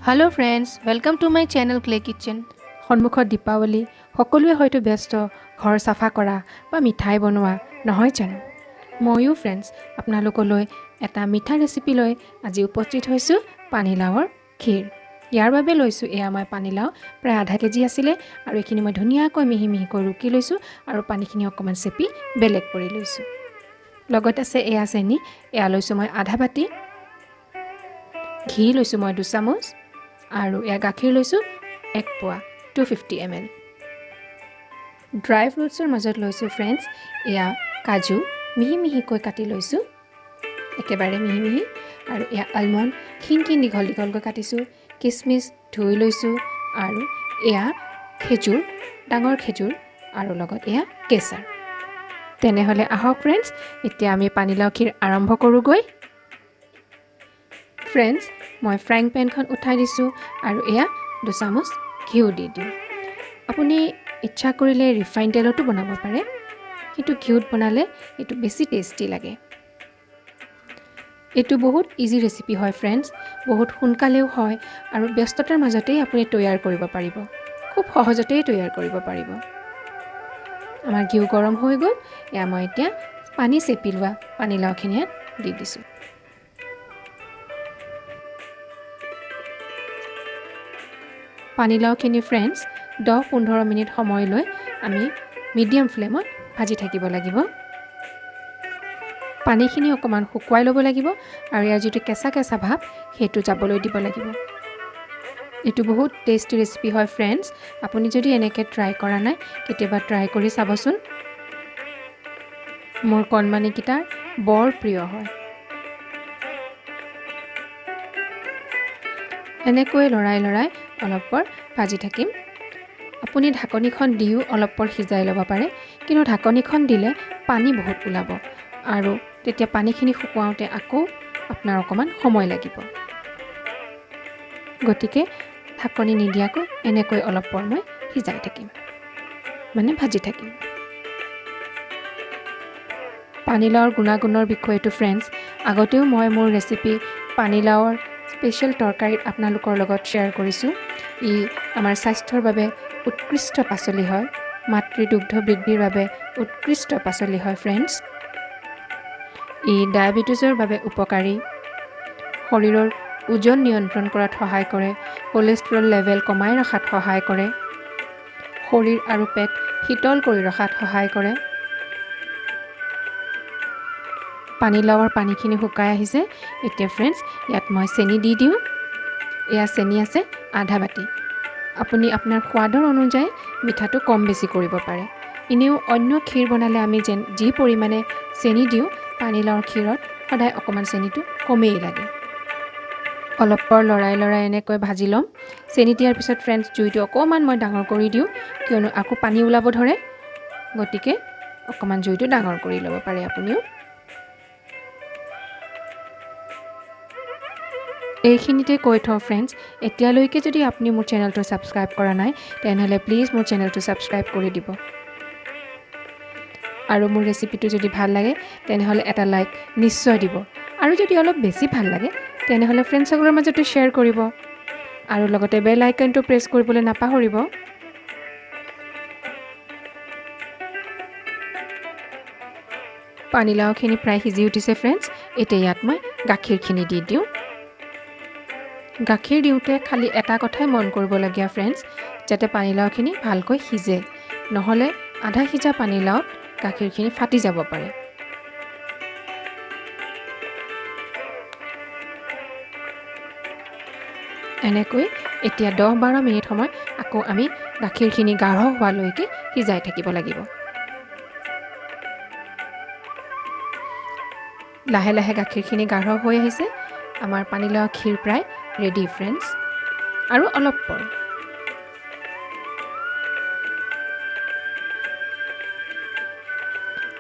Hello friends, welcome to my channel Clay Kitchen. সন্মুখত দীপাৱলী, সকলোৱে হয়তো ব্যস্ত ঘৰ চাফা কৰা বা মিঠাই বনোৱা, নহয় জানো? ময়ো ফ্ৰেণ্ডছ আপোনালোকলৈ এটা মিঠা ৰেচিপি লৈ আজি উপস্থিত হৈছোঁ, পানীলাওৰ ক্ষীৰ। ইয়াৰ বাবে লৈছোঁ এয়া মই পানীলাও, প্ৰায় আধা কেজি আছিলে আৰু এইখিনি মই ধুনীয়াকৈ মিহি মিহিকৈ ৰুকি লৈছোঁ আৰু পানীখিনি অকণমান চেপি বেলেগ কৰি লৈছোঁ। লগত আছে এয়া চেনি, এয়া লৈছোঁ মই আধা বাতি। ঘি লৈছোঁ মই 2 চামুচ আৰু এয়া গাখীৰ লৈছোঁ এক পোৱা, 250 ml। Dry ফ্ৰুটছৰ মাজত লৈছোঁ ফ্ৰেণ্ডছ এয়া কাজু, মিহি মিহিকৈ কাটি লৈছোঁ, একেবাৰে মিহি মিহি। আৰু এয়া আলমণ্ড, ক্ষীণ ক্ষীণ দীঘল দীঘলকৈ কাটিছোঁ। কিচমিচ ধুই লৈছোঁ আৰু এয়া খেজুৰ, ডাঙৰ খেজুৰ আৰু লগত এয়া কেচাৰ। তেনেহ'লে আহক ফ্ৰেণ্ডছ, এতিয়া আমি পানীলাও ক্ষীৰ আৰম্ভ কৰোঁগৈ। ফ্ৰেণ্ডছ, মই ফ্ৰাইং পেনখন উঠাই দিছোঁ আৰু এয়া 2 চামুচ ঘিউ দি দিওঁ। আপুনি ইচ্ছা কৰিলে ৰিফাইন তেলতো বনাব পাৰে, কিন্তু ঘিউত বনালে এইটো বেছি টেষ্টি লাগে। এইটো বহুত ইজি ৰেচিপি হয় ফ্ৰেণ্ডছ, বহুত সোনকালেও হয় আৰু ব্যস্ততাৰ মাজতেই আপুনি তৈয়াৰ কৰিব পাৰিব, খুব সহজতেই তৈয়াৰ কৰিব পাৰিব। আমাৰ ঘিউ গৰম হৈ গ'ল। এয়া মই এতিয়া পানী চেপি লোৱা পানীলাওখিনি ইয়াত দি দিছোঁ। পানীলাওখিনি ফ্ৰেণ্ডছ 10-15 মিনিট সময় লৈ আমি মিডিয়াম ফ্লেমত ভাজি থাকিব লাগিব। পানীখিনি অকণমান শুকুৱাই ল'ব লাগিব আৰু ইয়াৰ যিটো কেঁচা কেঁচা ভাৱ, সেইটো যাবলৈ দিব লাগিব। এইটো বহুত টেষ্টি ৰেচিপি হয় ফ্ৰেণ্ডছ। আপুনি যদি এনেকৈ ট্ৰাই কৰা নাই, কেতিয়াবা ট্ৰাই কৰি চাবচোন। মোৰ কণমানিকেইটাৰ বৰ প্ৰিয় হয়। এনেকৈ লৰাই লৰাই অলপ পৰ ভাজি থাকিম। আপুনি ঢাকনিখন দিও অলপ পৰ সিজাই ল'ব পাৰে, কিন্তু ঢাকনিখন দিলে পানী বহুত ওলাব আৰু তেতিয়া পানীখিনি শুকুৱাওঁতে আকৌ আপোনাৰ অকণমান সময় লাগিব। গতিকে ঢাকনি নিদিয়াকৈ এনেকৈ অলপ পৰ মই সিজাই থাকিম, মানে ভাজি থাকিম। পানীলাওৰ গুণাগুণৰ বিষয়েতো ফ্ৰেণ্ডছ আগতেও মই মোৰ ৰেচিপি পানীলাওৰ স্পেচিয়েল তৰকাৰীত আপোনালোকৰ লগত শ্বেয়াৰ কৰিছোঁ। ই আমাৰ স্বাস্থ্যৰ বাবে উৎকৃষ্ট পাচলি হয়, মাতৃদুগ্ধ বৃদ্ধিৰ বাবে উৎকৃষ্ট পাচলি হয় ফ্ৰেণ্ডছ। ই ডায়েবেটিছৰ বাবে উপকাৰী, শৰীৰৰ ওজন নিয়ন্ত্ৰণ কৰাত সহায় কৰে, কলেষ্ট্ৰল লেভেল কমাই ৰখাত সহায় কৰে, শৰীৰ আৰু পেট শীতল কৰি ৰখাত সহায় কৰে। পানীলাওৰ পানীখিনি শুকাই আহিছে। এতিয়া ফ্ৰেণ্ডছ ইয়াত মই চেনি দি দিওঁ। এয়া চেনি আছে আধা বাতি। আপুনি আপোনাৰ সোৱাদৰ অনুযায়ী মিঠাটো কম বেছি কৰিব পাৰে। এনেও অন্য ক্ষীৰ বনালে আমি যেন যি পৰিমাণে চেনি দিওঁ, পানীলাওৰ ক্ষীৰত সদায় অকণমান চেনিটো কমেই লাগে। অলপ পৰ লৰাই লৰাই এনেকৈ ভাজি ল'ম। চেনি দিয়াৰ পিছত ফ্ৰেণ্ডছ জুইটো অকণমান মই ডাঙৰ কৰি দিওঁ, কিয়নো আকৌ পানী ওলাব ধৰে। গতিকে অকণমান জুইটো ডাঙৰ কৰি ল'ব পাৰে আপুনিও। এইখিনিতে কৈ থওঁ ফ্ৰেণ্ডছ, এতিয়ালৈকে যদি আপুনি মোৰ চেনেলটো ছাবস্ক্ৰাইব কৰা নাই, তেনেহ'লে প্লিজ মোৰ চেনেলটো ছাবস্ক্ৰাইব কৰি দিব আৰু মোৰ ৰেচিপিটো যদি ভাল লাগে, তেনেহ'লে এটা লাইক নিশ্চয় দিব আৰু যদি অলপ বেছি ভাল লাগে, তেনেহ'লে ফ্ৰেণ্ডছসকলৰ মাজতো শ্বেয়াৰ কৰিব আৰু লগতে বেল আইকনটো প্ৰেছ কৰিবলৈ নাপাহৰিব। পানীলাওখিনি প্ৰায় সিজি উঠিছে ফ্ৰেণ্ডছ। এতিয়া ইয়াত মই গাখীৰখিনি দি দিওঁ। গাখীৰ দিওঁতে খালি এটা কথাই মন কৰিবলগীয়া ফ্ৰেণ্ডছ, যাতে পানীলাওখিনি ভালকৈ সিজে, নহ'লে আধা সিজা পানীলাওত গাখীৰখিনি ফাটি যাব পাৰে। এনেকৈ এতিয়া 10-12 মিনিট সময় আকৌ আমি গাখীৰখিনি গাঢ় হোৱালৈকে সিজাই থাকিব লাগিব। লাহে লাহে গাখীৰখিনি গাঢ় হৈ আহিছে। আমাৰ পানীলাও ক্ষীৰ প্ৰায় ৰেডি ফ্ৰেণ্ডছ, আৰু অলপ পৰ।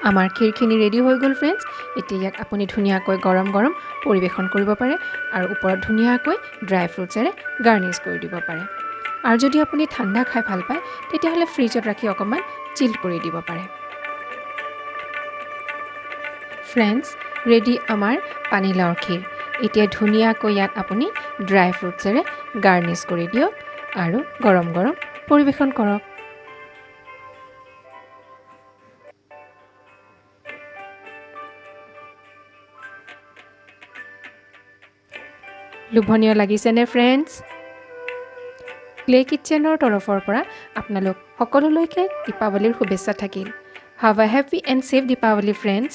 আমাৰ ক্ষীৰখিনি ৰেডি হৈ গ'ল ফ্ৰেণ্ডছ। এতিয়া ইয়াক আপুনি ধুনীয়াকৈ গৰম গৰম পৰিৱেশন কৰিব পাৰে আৰু ওপৰত ধুনীয়াকৈ ড্ৰাই ফ্ৰুটছেৰে গাৰ্নিছ কৰি দিব পাৰে। আৰু যদি আপুনি ঠাণ্ডা খাই ভাল পায়, তেতিয়াহ'লে ফ্ৰিজত ৰাখি অকণমান চিল কৰি দিব পাৰে। ফ্ৰেণ্ডছ, ৰেডি আমাৰ পানীলাওৰ ক্ষীৰ। এতিয়া ধুনীয়াকৈ ইয়াত আপুনি ড্ৰাই ফ্ৰুটছেৰে গাৰ্নিছ কৰি দিয়ক আৰু গৰম গৰম পৰিৱেশন কৰক। লোভনীয় লাগিছেনে ফ্ৰেণ্ডছ? ক্লে কিটচেনৰ তৰফৰ পৰা আপোনালোক সকলোলৈকে দীপাৱলীৰ শুভেচ্ছা থাকিল। Have a happy and safe Deepawali, friends.